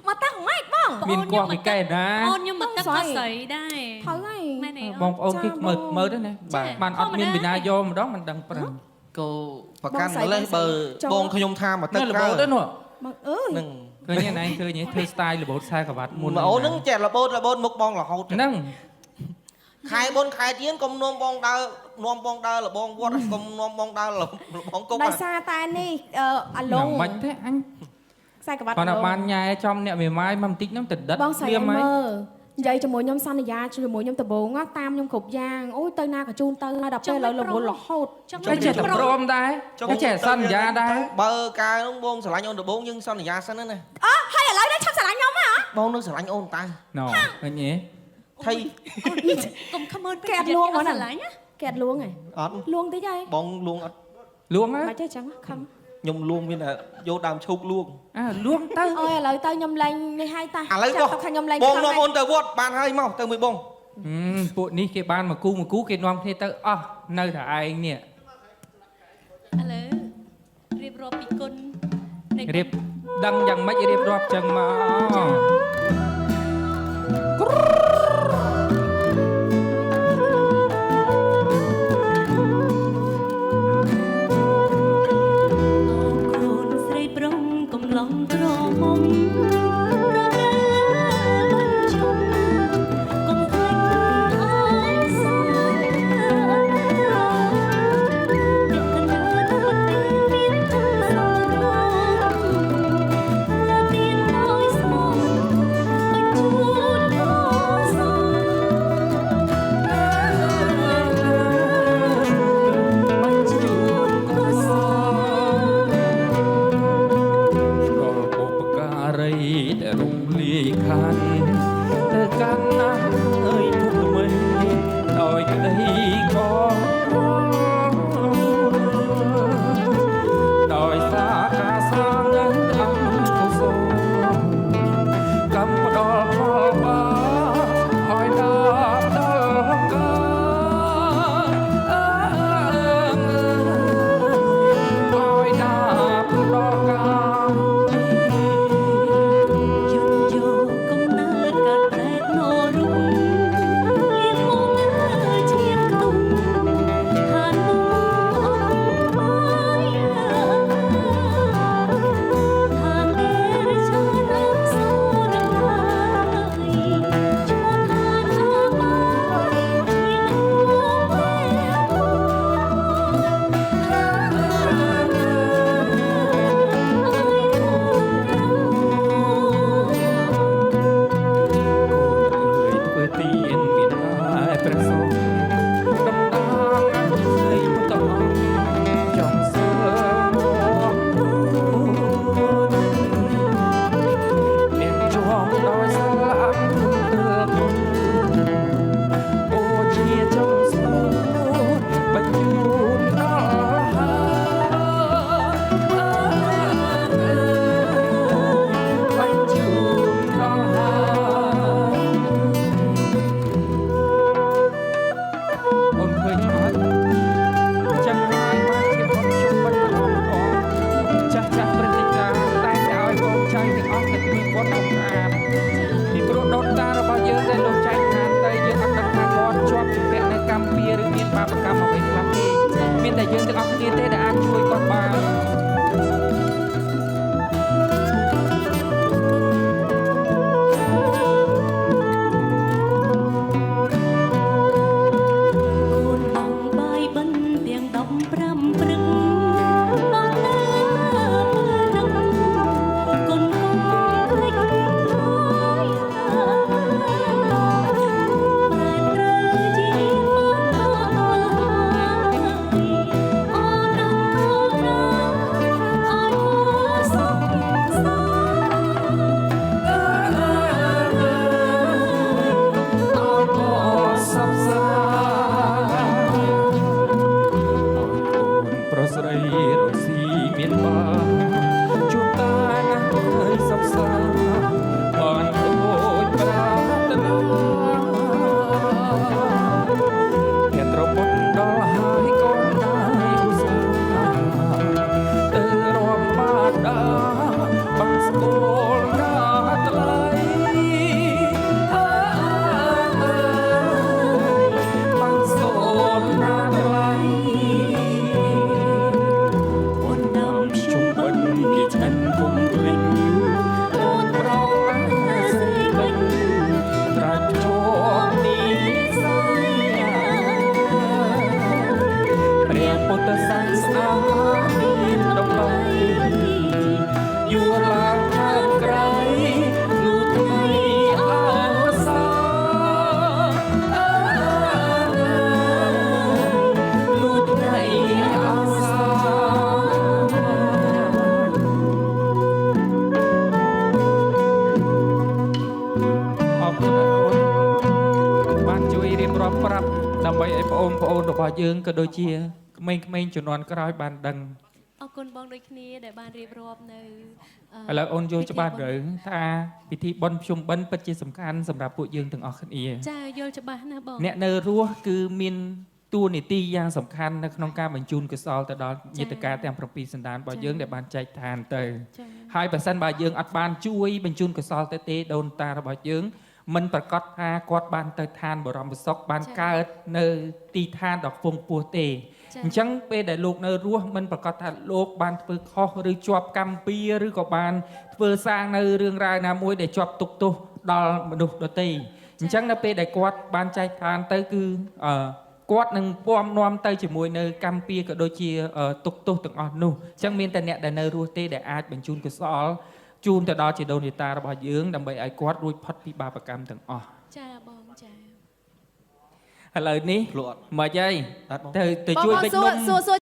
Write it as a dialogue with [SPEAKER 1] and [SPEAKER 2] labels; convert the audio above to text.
[SPEAKER 1] មកតាំងម៉េចបង
[SPEAKER 2] មានគាត់ពីកែណា
[SPEAKER 3] អូនខ្ញុំមកទឹកក៏ស្រីដែរ
[SPEAKER 1] ត្រូវហើយ
[SPEAKER 3] មែនទេ
[SPEAKER 2] បងប្អូនគេមើលមើលទៅណា
[SPEAKER 4] បាទ
[SPEAKER 2] បានអត់មានវិណាយកម្ដងមិនដឹងប្រឹង
[SPEAKER 4] គោប្រកាន់ម្លេះបើបងខ្ញុំថាមកទឹក
[SPEAKER 2] នៅរបូតទៅនោះ
[SPEAKER 1] បងអើយ
[SPEAKER 4] នឹង
[SPEAKER 2] ឃើញទេណៃឃើញទេធ្វើ style របូតខ្សែក្រវ៉ាត់មុន
[SPEAKER 4] អូននឹងចេះរបូតរបូតមុខបងរហូត
[SPEAKER 2] ហ្នឹង
[SPEAKER 4] ខែបុនខែទៀនកុំនាំបងដើរនាំបងដើរលបងវត្តកុំនាំបងដើរលបងគុក
[SPEAKER 1] ដោយសារតែនេះអាឡុង
[SPEAKER 2] មិនទេអញ
[SPEAKER 1] ខ្សែក្បាត់
[SPEAKER 2] គាត់បានញ៉ែចំអ្នកមេម៉ាយមកបន្តិចហ្នឹងទៅដិត
[SPEAKER 1] បងស្រីឲ្យមើលនិយាយជាមួយខ្ញុំសន្យាជាមួយខ្ញុំដំបងតាមខ្ញុំគ្រប់យ៉ាងអូយទៅណាក៏ជូនទៅដល់ពេលឥឡូវរវល់រហូត
[SPEAKER 3] ចង់
[SPEAKER 2] តែចេះតែព្រមដែរចេះសន្យាដែរ
[SPEAKER 4] បើកាលនោះបងស្រឡាញ់អូនដំបងយើងសន្យាសិនណា
[SPEAKER 1] អើហើយឥឡូវនេះឆាប់ស្រឡាញ់ខ្ញុំហ៎
[SPEAKER 4] បងនឹងស្រឡាញ់អូនតើ
[SPEAKER 2] ណ៎ឃើញទេ
[SPEAKER 4] ថៃ
[SPEAKER 3] កុំខមើល
[SPEAKER 1] គេអត់លួងហ្មង
[SPEAKER 3] ស្រឡាញ់ណា
[SPEAKER 1] គេអត់លួងហ៎
[SPEAKER 4] អត់
[SPEAKER 1] លួងតិចហើយ
[SPEAKER 4] បងលួងអត់
[SPEAKER 2] លួងហ៎
[SPEAKER 1] មិនទេចឹងខំ
[SPEAKER 4] ខ្ញុំលួងមានតែយកដើមឈូកលួង
[SPEAKER 2] អើលួងទៅ
[SPEAKER 1] អូយឥឡូវទៅខ្ញុំលេងនេះហើយតា
[SPEAKER 4] ឥឡូវបង
[SPEAKER 1] ទៅខាងខ្ញុំលេង
[SPEAKER 4] បងនាំអូនទៅវត្តបានហើយមកទៅមួយបង
[SPEAKER 2] ពួកនេះគេបានមកគូមកគូគេនាំគ្នាទៅអស់នៅតែឯងនេះ
[SPEAKER 3] ឥឡូវរៀបរាប់ពីគុណនៃ
[SPEAKER 2] រៀបដឹងយ៉ាងម៉េចរៀបរាប់ចឹងមក ដើម្បីឲ្យបងប្អូនរបស់យើងក៏ដូចជាក្មេងៗជំនាន់ក្រោយបានដឹង
[SPEAKER 3] អរគុណបងដូចគ្នាដែលបានរៀបរាប់នៅ
[SPEAKER 2] ឥឡូវអូនយល់ច្បាស់ឬថាពិធីបុណ្យភ្ជុំបិណ្ឌពិតជាសំខាន់សម្រាប់ពួកយើងទាំងអស់គ្នា
[SPEAKER 3] ចាយល់ច្បាស់ណាស់បង
[SPEAKER 2] អ្នកនៅរស់គឺមានតួនាទីយ៉ាងសំខាន់នៅក្នុងការបញ្ជូនកុសលទៅដល់ញាតិកាទាំង7សន្តានរបស់យើងដែលបានចែកឋានទៅ
[SPEAKER 3] ចា
[SPEAKER 2] ហើយបើសិនបើយើងអត់បានជួយបញ្ជូនកុសលទៅទេដូនតារបស់យើងមិនប្រកាសថាគាត់បានទៅឋានបរមសុខបានកើតនៅទីឋានដ៏ខ្ពង់ខ្ពស់ទេ
[SPEAKER 3] ចា
[SPEAKER 2] អញ្ចឹងពេលដែលលោកនៅរស់មិនប្រកាសថាលោកបានធ្វើខុសឬជាប់កម្មពៀឬក៏បានធ្វើសាងនៅរឿងរ៉ាវណាមួយដែលជាប់ទុកទោសដល់មនុស្សដទៃអញ្ចឹងនៅពេលដែលគាត់បានចែកឋានទៅគឺអឺគាត់នឹងពំនាំទៅជាមួយនៅកម្មពៀក៏ដូចជាទុកទោសទាំងអស់នោះអញ្ចឹងមានតែអ្នកដែលនៅរស់ទេដែលអាចបញ្ជូនកុសលជូនទៅដល់ជីដូនជីតារបស់យើងដើម្បីឲ្យគាត់រួចផុតពីបាបកម្មទាំងអស់
[SPEAKER 3] ចាបងចា
[SPEAKER 2] ឥឡូវនេះ
[SPEAKER 4] ភ្លក់អត់
[SPEAKER 2] មកហើយ
[SPEAKER 4] អត់បង
[SPEAKER 2] ទៅទៅ
[SPEAKER 1] បង
[SPEAKER 2] ជួយបិច
[SPEAKER 1] បងសួរ
[SPEAKER 2] នំ
[SPEAKER 1] សួរសួរ